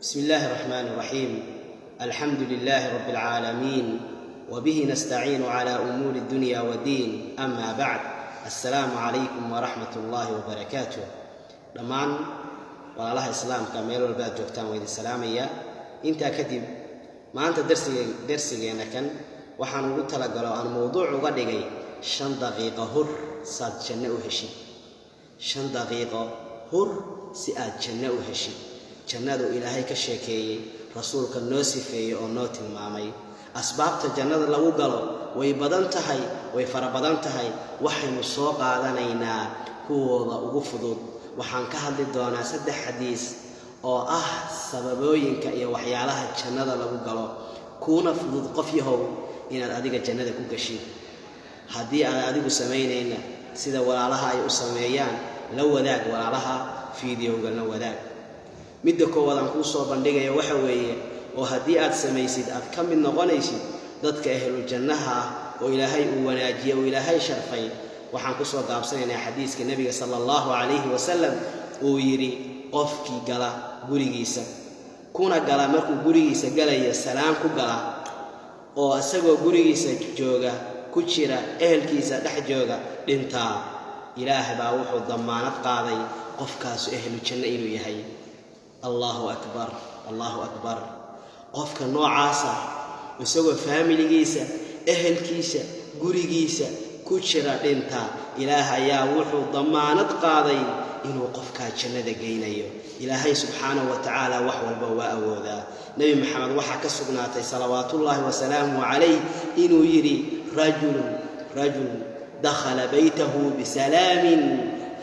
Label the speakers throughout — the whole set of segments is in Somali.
Speaker 1: بسم الله الرحمن الرحيم. الحمد لله رب العالمين، وبه نستعين على أمور الدنيا والدين. أما بعد، السلام عليكم ورحمة الله وبركاته. Dhammaan walaalaha Islaamka meel walba aad joogtaan waa idin salaamaya. Intaa kadib, maanta darsigeenna kan waxaan ugu talagalo aan mowduuc uga dhigay 5 daqiiqo hur saad janno u heshid. 5 daqiiqo hur si aad janno u heshid. Jannadu Ilaahay ka sheekeeyey, Rasuulka noo sifeeyey oo noo tilmaamay. Asbaabta jannada lagu galo way badan tahay, way fara badan tahay. Waxaynu soo qaadanaynaa kuwooda ugu fudud. Waxaan ka hadli doonaa saddex xadiis oo ah sababooyinka iyo waxyaalaha jannada lagu galo, kuuna fudud, qof yahow, inaad adiga jannada ku gashid. Haddii aad adigu samaynayna sida walaalaha ay u sameeyaan, la wadaag walaalaha, fiidiyowga la wadaag. Midda koowaad aan kuu soo bandhigayo waxa weeye, oo haddii aad samaysid aad ka mid noqonaysid dadka ehlu jannaha ah oo Ilaahay uu wanaajiyey oo Ilaahay sharfay, waxaan kusoo gaabsanaynaa xadiiska Nebiga sala Allahu calayhi wasalam uu yidhi: qofkii gala gurigiisa, kuna gala markuu gurigiisa galaya salaam ku gala, oo isagoo gurigiisa jooga, ku jira, ehelkiisa dhex jooga dhintaa, Ilaah baa wuxuu damaanad qaaday qofkaasu ehlu janno inuu yahay. Allahu akbar, Allahu akbar! Qofka noocaasa, isagoo faamiligiisa, ehelkiisa, gurigiisa ku jira dhinta, Ilaah ayaa wuxuu damaanad qaaday inuu qofkaa jannada geynayo. Ilaahay subxaanahu wa tacaala wax walba waa awoodaa. Nebi Maxamed waxaa ka sugnaatay, salawaatuullaahi wasalaamuhu calayh, inuu yidhi: "Rajulun, rajul dakhala baytahu bisalaamin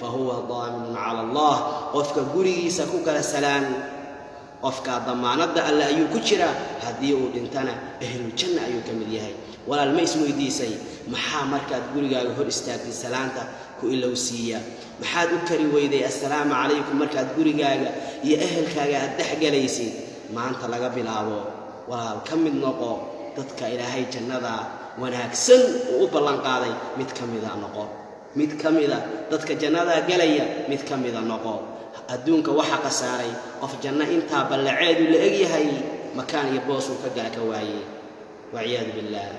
Speaker 1: fahuwa daaminun cala Allah." Qofka gurigiisa ku kala salaan, qofkaa damaanadda Alle ayuu ku jiraa, haddii uu dhintana ahluljanna ayuu ka mid yahay. Walaal, ma isweydiisay maxaa markaad gurigaaga hor istaagtay salaanta ku ilowsiiya? Maxaad u kari weyday "assalaamu calaykum" markaad gurigaaga iyo ehelkaaga aad dhex galaysid? Maanta laga bilaabo, walaal, ka mid noqo dadka Ilaahay jannada wanaagsan uu u ballanqaaday. Mid ka mida noqo, mid ka mida dadka jannadaa gelaya mid ka mida noqo. Adduunka waxaa khasaaray qof janno intaa ballaceedu la egyahay makaan iyo boosuu ka gala ka waayey, walciyaadu billaah.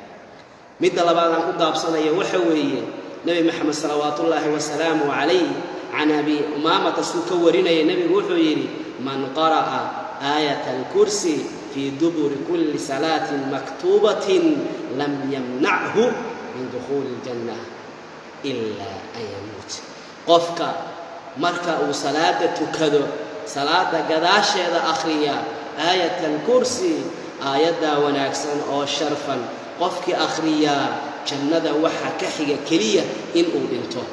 Speaker 1: Midda labaad aan ku gaabsanayo waxa weeye, Nebi Maxamed salawaatullaahi wasalaamu calayh, can Abi Umaamata suu ka warinaya, nebigu wuxuu yidhi: "Man qara'a aayata alkursi fii duburi kulli salaatin maktuubatin lam yamnachu min dukhuuli aljanna ilaa an yamuut." Qofka marka uu salaada tukado, salaada gadaasheeda akhriya aayat alkursi, aayaddaa wanaagsan oo sharfan, qofkii akhriyaa, jannada waxaa ka xiga keliya inuu dhinto.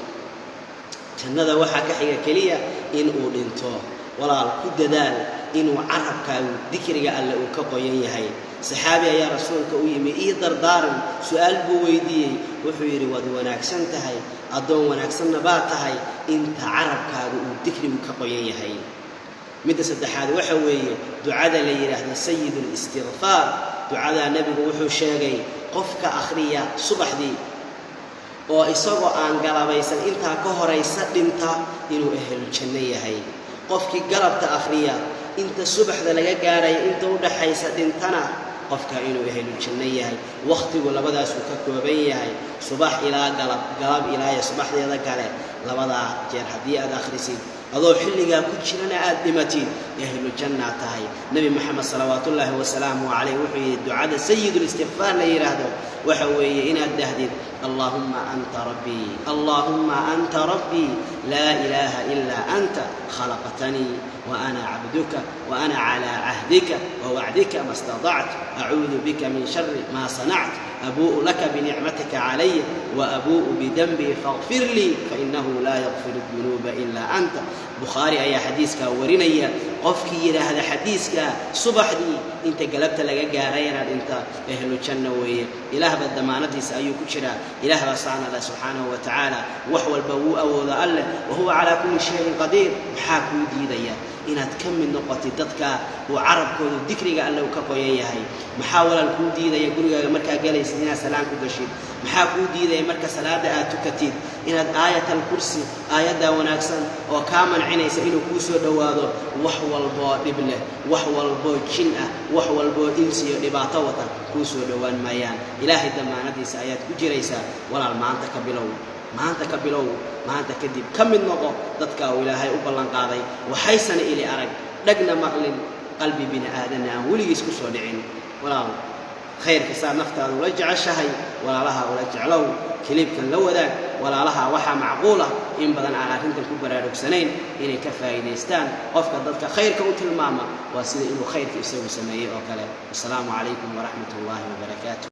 Speaker 1: Jannada waxaa ka xiga keliya inuu dhinto. Walaal, ku dadaal inuu carabkaagu dikriga Alle uu ka qoyan yahay. Saxaabi ayaa Rasuulka u yimi, ii dardaaran, su-aal buu weydiiyey. Wuxuu yidhi: "Waad wanaagsan tahay, addoon wanaagsanna baa tahay inta carabkaagu uu dikrigu ka qoyan yahay." Midda saddexaad waxa weeye ducada la yidhaahdo sayid listikfaar. Ducadaa nebigu wuxuu sheegay qofka akhriya subaxdii oo isagoo aan galabaysan intaa ka horaysa dhinta inuu ehlu janno yahay. Qofkii galabta akhriya, inta subaxda laga gaaraya inta u dhaxaysa dhintana, qofka inuu ehlu janno yahay. Wakhtigu labadaasuu ka kooban yahay: subax ilaa galab, galab ilaa iyo subaxdeeda kale. Labadaa jeer haddii aad akhrisid, adoo xilligaa ku jirana aad dhimatid, ehlu jannaa tahay. Nebi Maxamed salawaatullaahi wasalaamuhu calayh wuxuu yidhi, ducada sayidulistikfaar la yidhaahdo waxa weeye inaad dahdid: "Allaahumma anta rabbii, allaahumma anta rabbii, laa ilaaha ilaa anta, khalaqtanii wa ana cabduka wa ana calaa cahdika wa wacdika ma istatactu, acuudu bika min shari maa sanactu, abuu'u laka binicmatika calaya wa abuu'u bidanbii, faغfir lii fainahu laa yakfiru dunuuba ilaa anta." Bukhaari ayaa xadiiskaa warinaya. Qofkii yidhaahda xadiiskaa subaxdii, inta galabta laga gaarayana dhinta, ehlu janna weeye. Ilaah baa damaanadiisa ayuu ku jiraa. Ilaah baa saana leh subxaanahu wa tacaala. Wax walba wuu awooda Alleh, wa huwa calaa kulli shayin qadiir. Maxaa kuu diidaya? Inaad ka mid noqotid dadka uu carabkoodu dikriga Alle uu ka qoyan yahay. Maxaa, walaal, kuu diidaya gurigaaga markaa galaysid inaad salaan ku gashid? Maxaa kuu diidaya marka salaada aad tukatid inaad Aayatal Kursi, aayaddaa wanaagsan oo kaa mancinaysa inuu kuu soo dhowaado wax walboo dhib leh, wax walboo jin ah, wax walboo insi iyo dhibaato wata kuu soo dhowaan maayaan? Ilaahay damaanadiisa ayaad ku jiraysaa. Walaal, maanta ka bilow, maanta ka bilow, maanta kadib ka mid noqo dadka uu Ilaahay u ballanqaaday waxaysana ili arag, dhagna maqlin, qalbi bini aadanna aan weligiis ku soo dhicin. Walaal, khayrka saa naftaada ula jeceshahay walaalaha ula jeclow. Clipkan la wadaag walaalaha. Waxaa macquul ah in badan aan arrintan ku baraarugsanayn inay ka faa'iidaystaan. Qofka dadka khayrka u tilmaama waa sida inuu khayrka isagu sameeyey oo kale. Wasalaamu calaykum waraxmat ullaahi wabarakaatu.